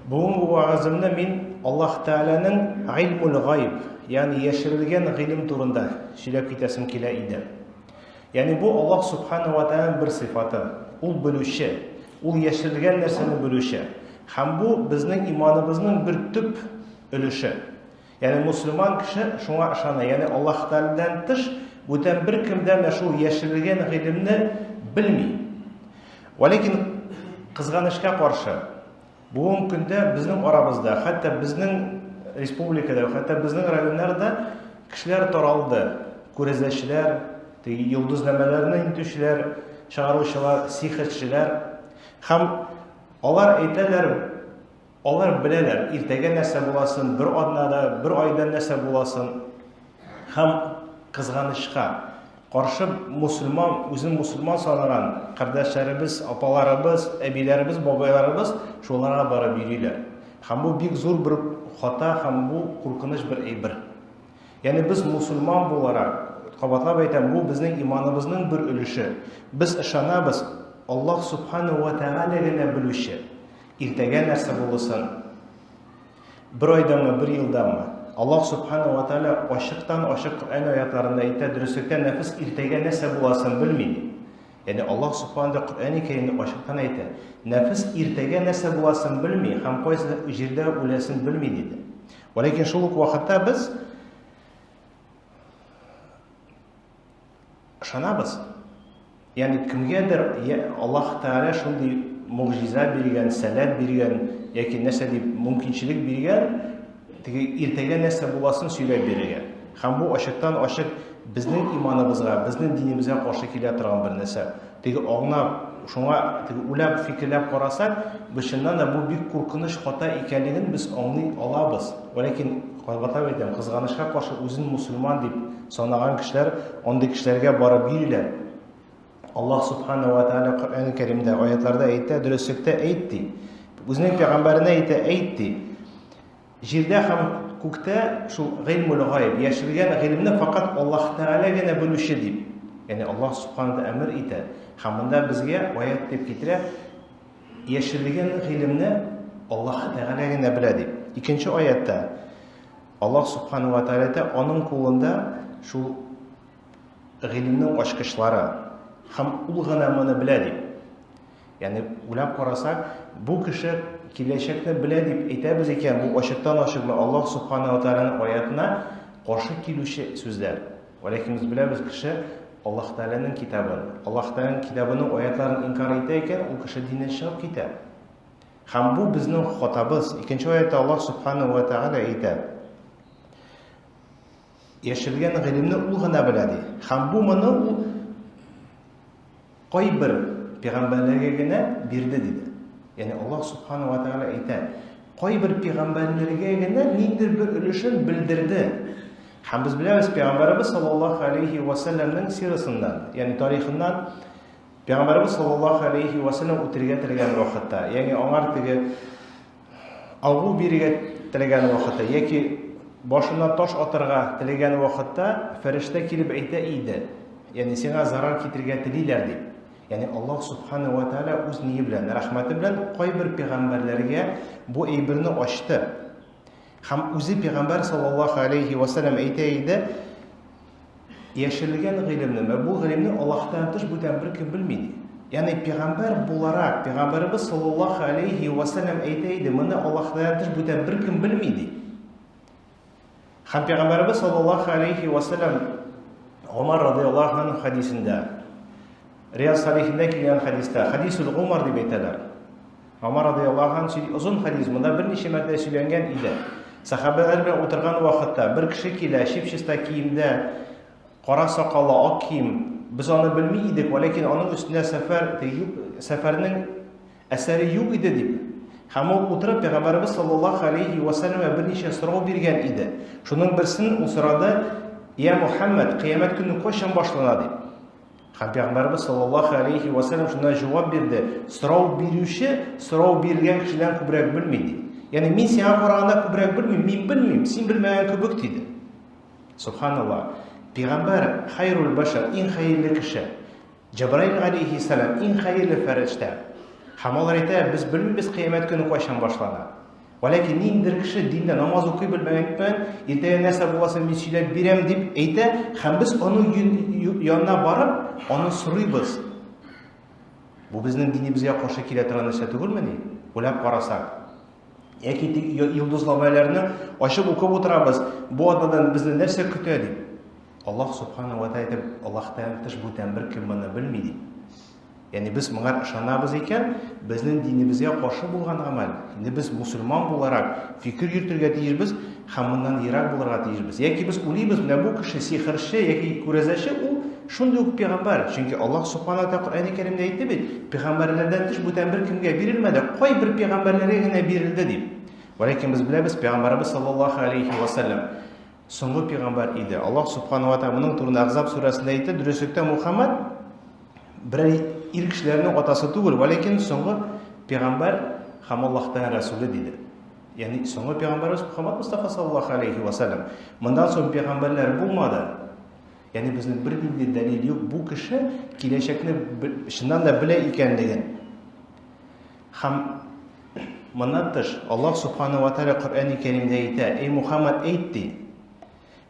Бүгенге вәгаземне мин Аллаһ Тәгаләнең гыйльмул гайб, ягъни яшерелгән гыйлем турында сөйләп китәсем килә иде. Ягъни бу Аллаһ Субхану ва Тәгаләнең бер сыйфаты. Ул белүче, ул яшерелгән нәрсәне белүче. Һәм бу безнең иманыбызның бер төп өлеше. Ягъни мусульман кеше шуңа ышана. Ягъни Аллаһ Тәгаләдән тыш бүтән беркем дә менә шул яшерелгән гыйлемне белми. Вәләкин кызганычка каршы, бүгенге көндә безнең арабызда, хәтта безнең республикада, хәтта безнең районнарда кешеләр таралды. Күрәзәчеләр, теге йолдызнамәләрне интүчеләр, чыгаручылар, сихерчеләр. Һәм алар әйтәләр, алар беләләр, иртәгә нәрсә буласын, бер атнада, бер айдан нәрсә буласын. Һәм кызганычка каршы мусульман, үзен мусульман санаган кардәшләребез, апаларыбыз, әбиләребез, бабайларыбыз шуларга барып йөриләр. Һәм бу бик зур бер хата һәм бу куркыныч бер әйбер. Ягъни без мусульман буларак, кабатлап әйтәм, бу безнең иманыбызның бер өлеше. Без ышанабыз, Аллаһ субхану ва тәгалә генә белүче. Иртәгә нәрсә булысын, бер айдамы, бер елдамы? Аллаһ Субхану ва Тааля ачыктан ачык Коръән аятларында әйтә, дөреслектә нәфес иртәгә нәрсә буласын белми. Ягъни Аллаһ Субхану ва Коръәни Кәримдә ачыктан әйтә, нәфес иртәгә нәрсә буласын белми һәм кайсы җирдә үләсен белми диде. Ләкин шул ук вакытта без Ышанабыз. Ягъни кемгәдер Аллаһ Тәгалә шундый могҗиза биргән, сәләт биргән яки нәрсә дип мөмкинчелек биргән, теге иртәгә нәрсә буласын сөйләп бирергә. Һәм бу ачыктан ачык безнең иманыбызга, безнең динебезгә каршы килә торган бер нәрсә. Теге аңлап, шуңа теге уйлап, фикерләп карасак, бу чыннан да бу бик куркыныч хата икәнлеген без аңлый алабыз. Ләкин кабатлап әйтәм, кызганычка каршы үзен мусульман дип санаган кешеләр андый кешеләргә барып йөриләр. Аллаһ субхана ва тааля Коръән Кәримдә аятларда әйтә, дөреслектә әйт ди. Үзенең пәйгамбәренә әйтә, әйт ди. Җирдә һәм күктә шул гыйльмул гайб, яшергән гыйлемне факат Аллаһ Тәгалә генә белүче дип. Ягъни Аллаһ субхана тааля әмер итә. Һәм монда безгә аят дип китерә, яшерелгән гыйлемне Аллаһ Тәгалә генә белә дип. Икенче аятта Аллаһ Субхану ва Тааля әйтә, аның кулында шул гыйлемнең ачкычлары һәм ул гына моны белә дип. Ягъни уйлап карасак, бу кеше киләчәкне белә дип әйтәбез икән, бу ачыктан ачык Аллаһ Субхану ва Тааляның аятына каршы килүче сүзләр. Вәләкин без беләбез, кеше Аллаһ Тәгаләнең китабын, Аллаһ Тәгаләнең китабының аятларын инкар итә икән, ул кеше диннән чыгып китә. Һәм бу безнең хатабыз. Икенче аятта Аллаһ Субхану ва Тәгалә әйтә. Яшерелгән гыйлемне ул гына белә ди. Һәм бу моны ул кайбер пәйгамбәрләргә генә бирде диде. Ягъни Аллаһ Субхану ва Тәгалә әйтә, кайбер пәйгамбәрләргә генә ниндидер бер өлешен белдерде. Һәм без беләбез пәйгамбәребез саллаллаһу алейхи ва сәлләмнең сирасыннан, ягъни тарихыннан Пәйгамбәребез саллаллаһу алейхи ва сәлләм үтергә теләгән вакытта, ягъни аңар теге агу бирергә теләгән вакытта яки башына таш атырга теләгән вакытта фәрештә килеп әйтә иде, ягъни сиңа зарар китерергә телиләр дип. Ягъни Аллаһ субхана ва тааля үз ние белән, рәхмәте белән кайбер пәйгамбәрләргә бу әйберне ачты. Һәм үзе пәйгамбәр саллаллаһу алейхи ва сәлләм әйтә иде, Яшерелгән гыйлемне, вә бу гыйлемне Аллаһтан тыш бүтән беркем белми ди. Ягъни пәйгамбәр буларак, пәйгамбәребез саллаллаһу алейхи ва сәлләм әйтә иде, моны Аллаһтан тыш бүтән беркем белми ди. Һәм пәйгамбәребез саллаллаһу алейхи ва сәлләм Умар радиаллаһу анху хадисендә, Рияз Салихиндә килгән хадистә, хадисул Умар дип әйтәләр. Омар радиаллаһу анһу сөйли, озын хадис, монда берничә мәртәбә сөйләнгән иде. Сахабәләр белән утырган вакытта бер кеше килә, чип-чиста киемдә, кара сакаллы, ак кием. Без аны белми идек, вәләкин аның өстендә сәфәр, юк, сәфәрнең әсәре юк иде дип. Һәм ул утырып Пәйгамбәребез саллаллаһу алейхи ва сәлләмгә берничә сорау биргән иде. Шуның берсен ул сорады: "Я Мухаммад, кыямәт көне кайчан башлана?" дип. Һәм Пәйгамбәребез саллаллаһу алейхи ва сәлләм шунда җавап бирде. Сорау бирүче сорау биргән кешедән күбрәк белми ди. Ягъни мин сиңа караганда күбрәк белмим, мин белмим, син белмәгән кебек диде. Субханалла. Пәйгамбәр хайрул башар, иң хәерле кеше. Җабраил алейхиссалам иң хәерле фәрештә. Һәм алар әйтә, без белмибез кыямәт көне кайчан башлана. Вәләкин ниндидер кеше диндә намаз укый белмәгән икән, иртәгә нәрсә буласын мин сөйләп бирәм дип әйтә, һәм без аның янына барып, аны сорыйбыз. Бу безнең динебезгә каршы килә торган нәрсә түгелмени? Уйлап карасак. Яки йолдызламаларны ачып укып утырабыз, бу атнадан безне нәрсә көтә дип. Аллаһ субхана ва тааля әйтеп, Аллаһтан тыш бүтән беркем моны белми дип. Ягъни без моңа ышанабыз икән, безнең динебезгә каршы булган гамәл. Инде без мусульман буларак фикер йөртергә тиешбез һәм моннан ерак булырга тиешбез. Яки без уйлыйбыз, менә бу кеше сихерче яки күрәзәче, ул шундый ук пәйгамбәр. Чөнки Аллаһ субхана ва тааля Коръәни Кәримдә әйтте бит, пәйгамбәрләрдән тыш бүтән беркемгә бирелмәде, кайбер пәйгамбәрләргә генә бирелде дип. Вәләкин без беләбез, пәйгамбәребез саллаллаһу алейхи ва сәлләм соңгы пәйгамбәр иде. Аллаһ субхана ва тааля моның турында Әхзаб сүрәсендә әйтте, дөреслектә Мухаммад берәр ир кешеләрнең атасы түгел, вәләкин соңгы пәйгамбәр һәм Аллаһтан рәсүле диде. Ягъни соңгы пәйгамбәребез Мухаммад Мустафа саллаллаһу алейхи ва саллям. Моннан соң пәйгамбәрләр булмады. Ягъни безнең бернинди дәлил юк бу кеше киләчәкне чыннан да белә икәнлеген. Һәм моннан тыш Аллаһ субхана ва тааля Коръәни Кәримдә әйтә: "Эй Мухаммад, әйт ди: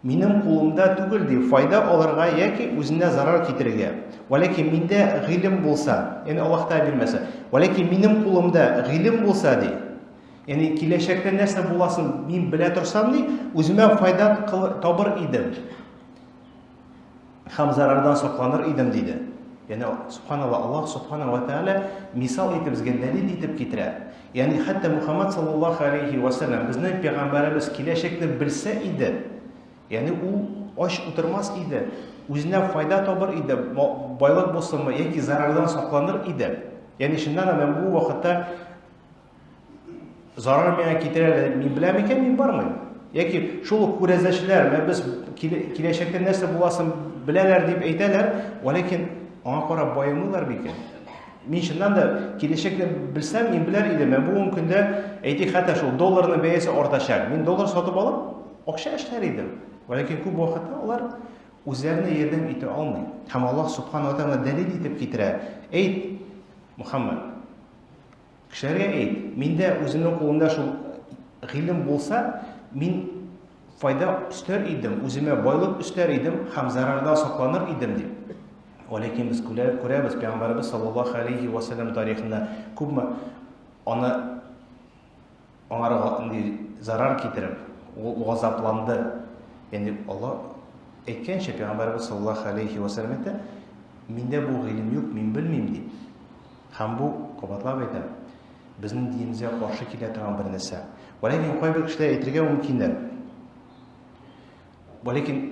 Минем кулымда түгел ди файда алырга яки үзенә зарар китерергә. Вәләкин миндә гыйлем булса, ягъни Аллаһ Тәгалә бирмәсә, вәләкин минем кулымда гыйлем булса ди, ягъни киләчәктә нәрсә буласын мин белә торсам ди, үземә файда табыр идем. Һәм зарардан сакланыр идем, диде. Ягъни, субханалла, Аллаһ субхана ва тааля мисал итеп безгә дәлил итеп китерә. Ягъни, хәтта Мухаммад саллаллаһу алейхи ва саллям безнең пәйгамбәребез киләчәкне белсә иде, ягъни ул ач утырмас иде, үзенә файда табыр иде, байлык булсынмы яки зарардан сакланыр иде. Ягъни, чыннан да мен бу вакытта зарар миңа китерә, мин беләм икән, мин бармыйм. Яки шул ук күрәзәчеләр, менә без киләчәктә нәрсә буласын беләләр дип әйтәләр, ләкин аңа карап баемыйлар микән? Мин чыннан да киләчәкне белсәм, мин беләр идем. Менә бүгенге көндә, әйтик, хәтта шул долларның бәясе артачак. Мин доллар сатып алып, акча эшләр идем. Ләкин күп вакытта алар үзләренә ярдәм итә алмый. Һәм Аллаһ субхана ва тааля дәлил итеп китерә. Әйт, Мухаммад, Кешеләргә әйт, миндә үземнең кулымда шул гыйлем булса, мин файда өстәр идем, үземә байлык өстәр идем һәм зарардан сакланыр идем дип. Ләкин без күрәбез, пәйгамбәребез саллаллаһу алейхи ва саллям тарихында күпме аны аңарга зарар китереп, ул газапланды. Ягъни Аллаһ әйткәнчә, пәйгамбәребез саллаллаһу алейхи ва саллям әйтте, миндә бу гыйлем юк, мин белмим дип. Һәм бу, кабатлап әйтәм, безнең динебезгә каршы килә торган бер нәрсә. Вәләкин кайбер кешеләр әйтергә мөмкиннәр. Вәләкин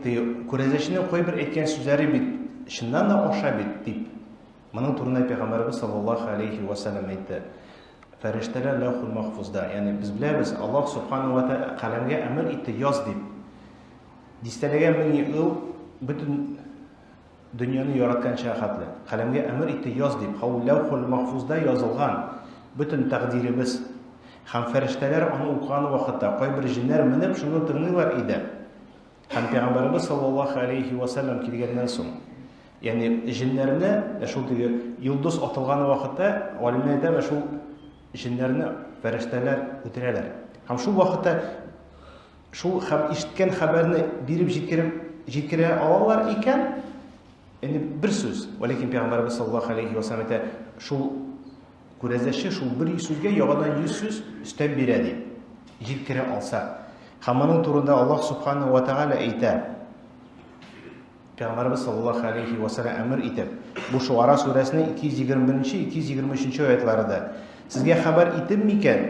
күрәзәченең кайбер әйткән сүзләре бит чыннан да аша бит дип. Моның турында пәйгамбәребез саллаллаһу алейхи ва саллям әйтте. Фәрештәләр ләүхул махфузда, ягъни без беләбез, Аллаһ субхану ва тааля каләмгә әмер итте, яз дип. Дистәләгән мең ел бөтен Дөньяны яратканча хәтле. Каләмгә әмер итте, яз дип. Һәм Ләүхул Махфузда язылган бөтен тәкъдиребез. Һәм фәрештәләр аны укыган вакытта, кайбер җеннәр менеп шуны тыңлыйлар иде. Һәм Пәйгамбәребез саллаллаһу алейхи ва сәлләм килгәннән соң, ягъни җеннәрне, шул теге йолдыз атылган вакытта, галимнәр әйтә, шул җеннәрне фәрештәләр үтерәләр. Һәм шул вакытта Шул ишеткән хәбәрне биреп җиткереп җиткерә алалар икән, инде бер сүз. Вәләкин пәйгамбәребез саллаллаһу алейхи ва саллям әйтә, шул күрәзәче шул бер сүзгә яңадан 100 сүз өстәп бирә ди. Җиткерә алса. Һәм моның турында Аллаһ субхану ва тааля әйтә. Пәйгамбәребез саллаллаһу алейхи ва саллям әмер итеп, бу Шуара сүрәсенең 221-223 аятларыда. Сезгә хәбәр итем микән,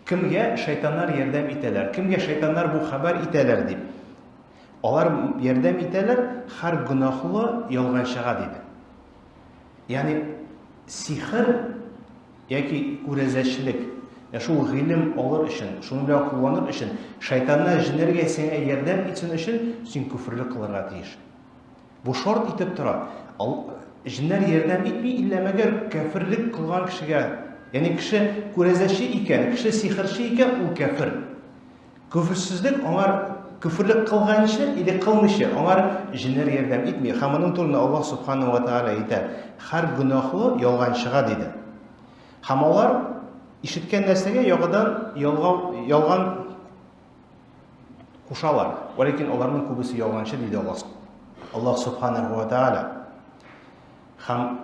кемгә шайтаннар ярдәм итәләр, кемгә шайтаннар бу хәбәр итәләр дип. Алар ярдәм итәләр һәр гөнаһлы ялганчыга диде. Ягъни сихер яки күрәзәчелек, ә шул гыйлем алыр өчен, шуны белән кулланыр өчен, шайтаннар, җеннәргә сиңа ярдәм итсен өчен, син күферлек кылырга тиеш. Бу шарт итеп тора. Җеннәр ярдәм итми, иллә мәгәр кәферлек кылган кешегә. Ягъни кеше күрәзәче икән, кеше сихерче икән, ул кәфер. Көферсезлек аңар көферлек кылганчы или кылмыйча аңар җеннәр ярдәм итми. Һәм моның турында Аллаһ субхану ва тааля әйтә: "Һәр гөнаһлы ялганчыга" диде. Һәм алар Ишеткән нәрсәгә ягыдан ялгау, ялган кушалар. Вәләкин аларның күбесе ялганчы, диде Аллаһ. Аллаһ субханаху ва тааля. Һәм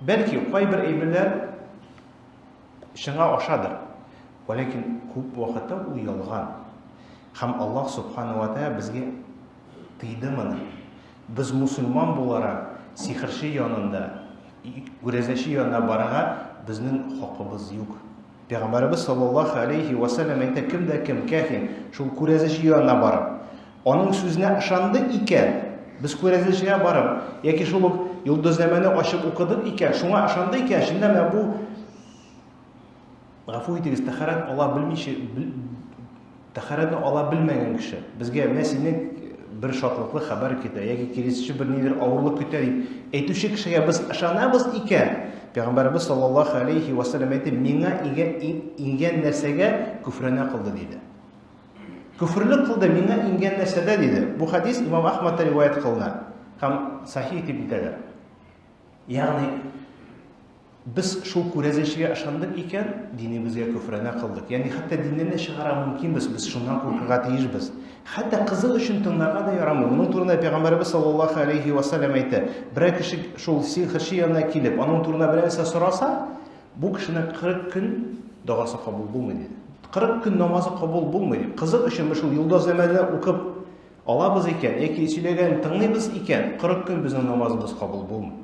бәлки кайбер әйберләр чынга ашадыр. Вәләкин күп вакытта ул ялган. Һәм Аллаһ субханаху ва тааля безгә тыйды моны. Без мусульман буларак сихерче янында, күрәзәче янына барырга безнең хакыбыз юк. Пәйгамбәребез саллаллаһу алейхи ва сәлләм әйтә, кем дә кем каһин, шул күрәзәче янына барып, аның сүзенә ышанды икән, без күрәзәчегә барып, яки шул ук йолдызнамәне ачып укыдык икән, шуңа ышанды икән, чында менә бу Гафу итегез, тәхәрәт ала белмичә, тәхәрәтне ала белмәгән кеше безгә менә сине бер шатлыклы хәбәр көтә яки киресенчә бер нидер авырлык көтә дип әйтүче кешегә без ышанабыз икән, Пәйгамбәребез саллаллаһу алейхи ва сәлләм әйтте, миңа иңгән нәрсәгә күфрәнә кылды диде. Күферлек кылды миңа иңгән нәрсәдә диде. Бу хадис Имам Ахмадта риваять кылына һәм сахих дип әйтәләр. Ягъни без шул күрәзәчегә ышандык икән, динебезгә көфрәнә кылдык. Ягъни хәтта диннән дә чыгара мөмкинбез, без шуннан куркырга тиешбез. Хәтта кызык өчен тыңларга да ярамый. Моның турында Пәйгамбәребез саллаллаһу алейхи ва саллям әйтә. Берәр кеше шул сихерче янына килеп, аның турында берәр нәрсә сораса, бу кешенең 40 көн догасы кабул булмый диде. 40 көн намазы кабул булмый дип. Кызык өчен без шул йолдызнамәне укып алабыз икән, яки сөйләгәнен тыңлыйбыз икән, 40 көн безнең намазыбыз кабул булмый.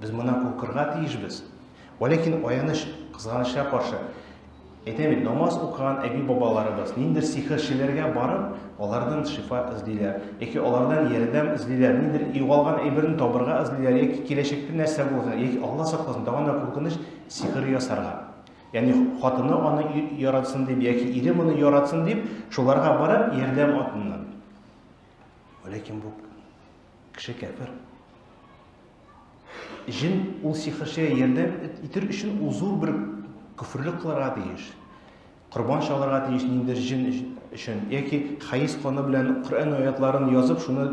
Без моннан куркырга тиешбез. Вәләкин аяныч, кызганычка каршы, әйтәм бит, намаз укыган әби-бабаларыбыз ниндер сихерчеләргә барып, алардан шифа эзлиләр, яки алардан ярдәм эзлиләр, ниндер югалган әйберне табырга эзлиләр, яки киләчәктә нәрсә булсын, яки Алла сакласын, тагын да куркыныч сихер ясарга. Ягъни хатыны аны яратсын дип, яки ире моны яратсын дип, шуларга барып ярдәм атыннан. Вәләкин бу кеше кәфер. Җен ул сихерчегә ярдәм итер өчен ул зур бер көферлек кылырга тиеш. Корбан чалырга тиеш ниндидер җен өчен яки хаис каны белән Коръән аятларын язып шуны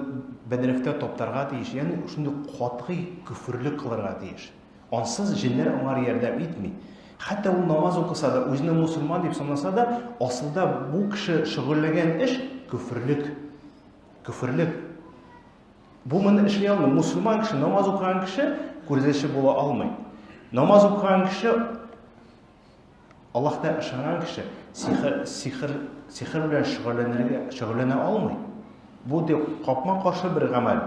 бәдрәфтә таптарга тиеш. Ягъни шундый катгый көферлек кылырга тиеш. Ансыз җеннәр аңар ярдәм итми. Хәтта ул намаз укыса да, үзенә мусульман дип санаса да, асылда бу кеше шөгыльләнгән эш көферлек. Көферлек. Бу моны эшли алмый. Мусульман кеше, намаз укыган кеше күрәзәче була алмый. Намаз укыган кеше Аллаһта ышанган кеше сихер, сихер, сихер белән шөгыльләнергә шөгыльләнә алмый. Бу дип капма-каршы бер гамәл.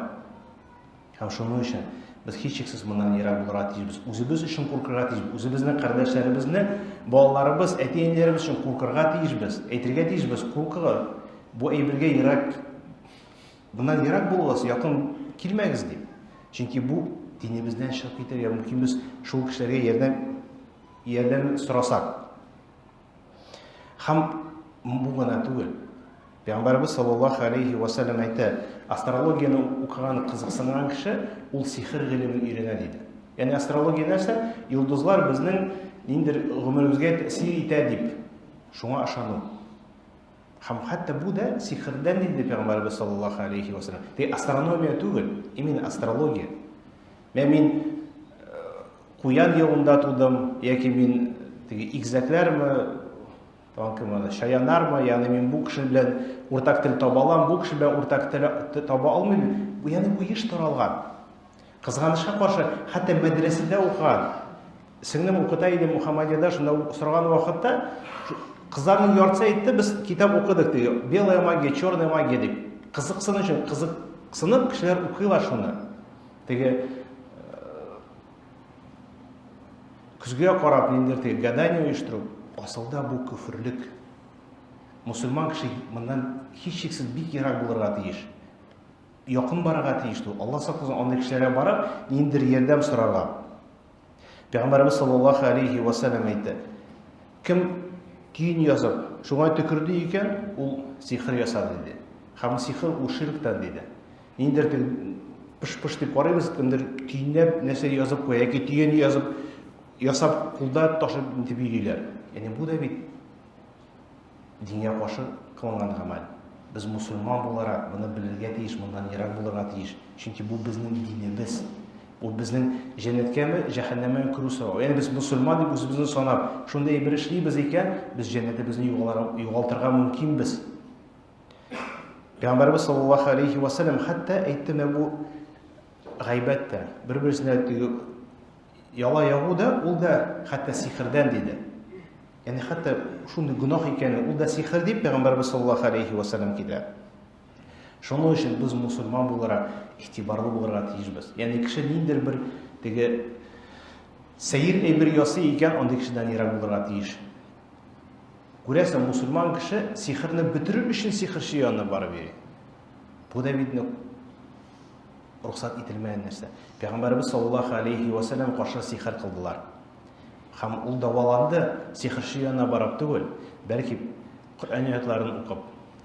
Һәм шуның өчен без һичшиксез моннан ерак булырга тиешбез. Үзебез өчен куркырга тиешбез. Үзебезнең кардәшләребезне, балаларыбыз, әти-әниләребез өчен куркырга тиешбез. Әйтергә тиешбез, куркыгыз. Бу әйбергә ерак Моннан ерак булыгыз, якын килмәгез дип. Чөнки бу динебездән чыгып китәргә мөмкин без шул кешеләргә ярдәм ярдәм сорасак. Һәм бу гына түгел. Пәйгамбәрбез саллаллаһу алейхи ва саллям әйтә, астрологияне укыган, кызыксынган кеше ул сихер гыйлемен өйрәнә диде. Ягъни астрология нәрсә? Йолдызлар безнең ниндер гомеребезгә тәэсир итә дип, шуңа ышану. Һәм хәтта бу да сихердән диде Пәйгамбәребез саллаллаһу алейхи ва саллям. Тик астрономия түгел, именно астрология. Мә мин э, куян елында тудым, яки мин теге игезәкләрме, тагын кем аны, чаяннармы, ягъни мин бу кеше белән уртак тел таба алам, бу кеше белән уртак тел таба алмыйм. Бу ягъни бу еш таралган. Кызганычка каршы, хәтта мәдрәсәдә укыган сеңлем укыта иде Мухаммадияда, шунда сораган вакытта кызларның яртысы әйтте, без китап укыдык ди, белая магия, черная магия дип. Кызыксын өчен, кызыксынып кешеләр укыйлар шуны. Теге э, көзгегә карап ниндидер теге гадание оештыру, асылда бу көферлек. Мусульман кеше моннан һичшиксез бик ерак булырга тиеш. Якын барырга тиеш түгел. Алла сакласын, андый кешеләргә барып, ниндидер ярдәм сорарга. Пәйгамбәребез саллаллаһу алейхи ва саллям әйтте. Кем төен язып, шуңа төкерде икән, ул сихер ясады диде. Һәм сихер ул ширктән диде. Ниндидер пыш-пыш дип карыйбыз, кемдер төенләп нәрсә язып куя, яки төен язып ясап кулда ташып дип йөриләр. Ягъни бу да бит Дингә каршы кылынган гамәл. Без мусульман буларак моны белергә тиеш, моннан ерак булырга тиеш. Чөнки бу безнең динебез. Ул безнең җәннәткәме, җәһәннәмә керү сорау. Ягъни без мусульман дип үзебезне санап, шундый әйбер эшлибез икән, без җәннәтебезне югалтырга мөмкинбез. Пәйгамбәрбез саллаллаһу алейхи ва саллям хәтта әйтте менә бу гайбәт тә, бер-берсенә теге яла ягу да, ул да хәтта сихердән диде. Ягъни хәтта шундый гөнаһ икәнен, ул да сихер дип пәйгамбәрбез саллаллаһу алейхи ва саллям килә. Шуның өчен без мусульман буларак игътибарлы булырга тиешбез. Ягъни кеше ниндидер бер теге сәер әйбер ясый икән, андый кешедән ерак булырга тиеш. Күрәсең, мусульман кеше сихерне бетерү өчен сихерче янына барып йөри. Бу да бит рөхсәт ителмәгән нәрсә. Пәйгамбәребез саллаллаһу алейхи ва саллям каршы сихер кылдылар. Һәм ул дәваланды, сихерче янына барып түгел, бәлки Коръән аятларын укып,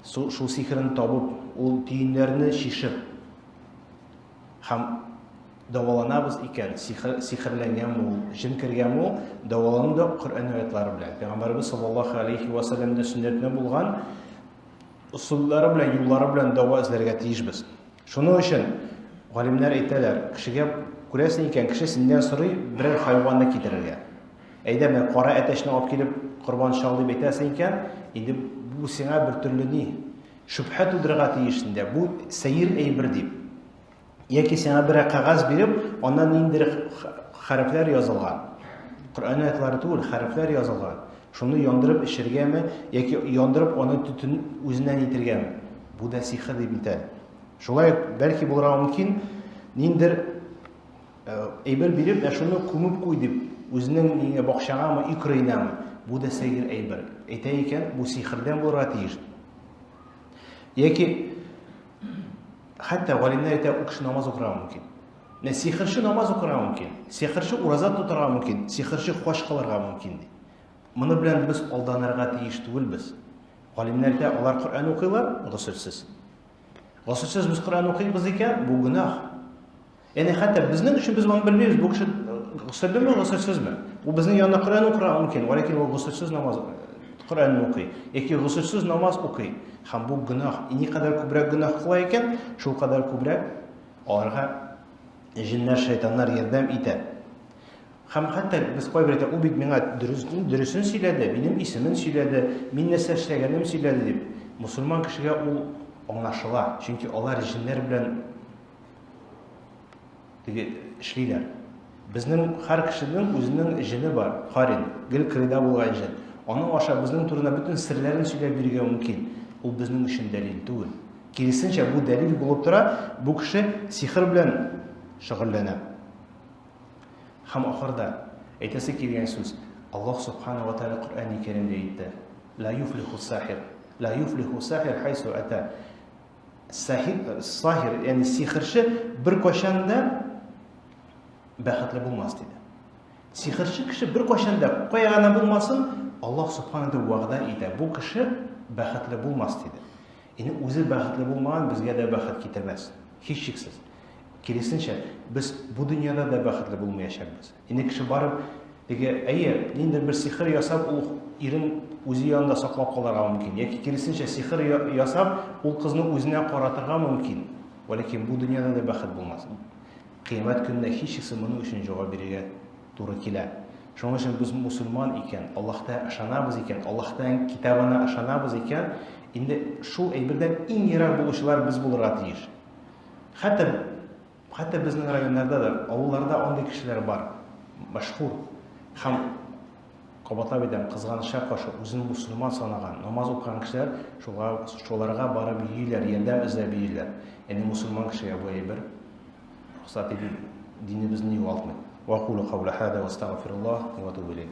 шул сихерен табып, ул төеннәрне чишеп һәм дәваланабыз икән, сихер, сихерләнгәнме ул, җен кергәнме ул, дәвалану да Коръән аятлары белән. Пәйгамбәребез саллаллаһу алейхи ва сәлләмнең сөннәтенә булган ысуллары белән, юллары белән дәва эзләргә тиешбез. Шуның өчен галимнәр әйтәләр, кешегә күрәсең икән, кеше синнән сорый берәр хайванны китерергә. Әйдә, менә кара әтәчне алып килеп корбан чал дип әйтәсең икән, инде бу сиңа бер төрле ни, шөбһә тудырырга тиеш инде, бу сәер әйбер дип. Яки сиңа берәр кәгазь биреп, аннан ниндидер хәрефләр язылган. Коръән аятлары түгел, хәрефләр язылган. Шуны яндырып эчергәме, яки яндырып аны төтен үзеннән итергәме? Бу да сихер дип әйтә. Шулай ук, бәлки булырга мөмкин, ниндидер әйбер биреп, ә шуны күмеп куй дип, үзенең нигә бакчаңамы, өй кырыенамы? Бу да сәер әйбер. Әйтә икән, бу сихердән булырга тиеш. Яки хәтта галимнәр әйтә, ул кеше намаз укырга мөмкин. Менә сихерче намаз укырга мөмкин, сихерче ураза тотарга мөмкин, сихерче хаҗ кылырга мөмкин ди. Моны белән без алданырга тиеш түгелбез. Галимнәр әйтә, алар Коръән укыйлар, госелсез. Госелсез без Коръән укыйбыз икән, бу гөнаһ. Ягъни хәтта безнең өчен без моны белмибез, бу кеше госеллеме, госелсезме? Ул безнең янына Коръән укырга мөмкин, вәләкин ул госелсез намаз Коръәнне укый яки госелсез намаз укый. Һәм бу гөнаһ. Никадәр күбрәк гөнаһ кыла икән, шул кадәр күбрәк аларга җеннәр, шайтаннар ярдәм итә. Һәм хәтта без кайбер әйтә, ул бит миңа дөресен, дөресен сөйләде, минем исемен сөйләде, мин нәрсә эшләгәнем сөйләде дип. Мусульман кешегә ул аңлашыла, чөнки алар җеннәр белән теге эшлиләр. Безнең һәр кешенең үзенең җене бар, харин, гел кырыйда булган җен. Аның аша безнең турында бөтен серләрен сөйләп бирергә мөмкин. Ул безнең өчен дәлил түгел. Киресенчә, бу дәлил булып тора, бу кеше сихер белән шөгыльләнә. Һәм ахырда әйтәсе килгән сүз, Аллаһ субхана ва тааля Коръәни Кәримдә әйтте: "Ла юфлиху сахир, ла юфлиху сахир хайсу ата". Сахир, сахир, ягъни сихерче беркайчан да бәхетле булмас диде. Сихерче кеше беркайчан да кая гына булмасын, Аллаһ субхана ва вәгъдә итә, бу кеше бәхетле булмас диде. Инде үзе бәхетле булмаган безгә дә бәхет китермәс. Һичшиксез. Киресенчә, без бу дөньяда да бәхетле булмаячакбыз. Инде кеше барып, теге, әйе, ниндидер бер сихер ясап, ул ирен үзе янында саклап калырга мөмкин. Яки киресенчә, сихер ясап, ул кызны үзенә каратырга мөмкин. Вәләкин бу дөньяда да бәхет булмас. Кыямәт көнендә һичшиксез моның өчен җавап бирергә туры килә. Шуның өчен без мусульман икән, Аллаһта ышанабыз икән, Аллаһтан китабына ышанабыз икән, инде шул әйбердән иң ерак булучылар без булырга тиеш. Хәтта хәтта безнең районнарда да, авылларда андый кешеләр бар. Мәшһүр. Һәм кабатлап әйтәм, кызганычка каршы, үзен мусульман санаган, намаз укыган кешеләр шуга шуларга барып йөриләр, ярдәм эзләп йөриләр. Ягъни мусульман кешегә бу әйбер рөхсәт ителми, динебезне югалтмый. Ва кулу кауля хада ва астагфируллах ва атубу илейх.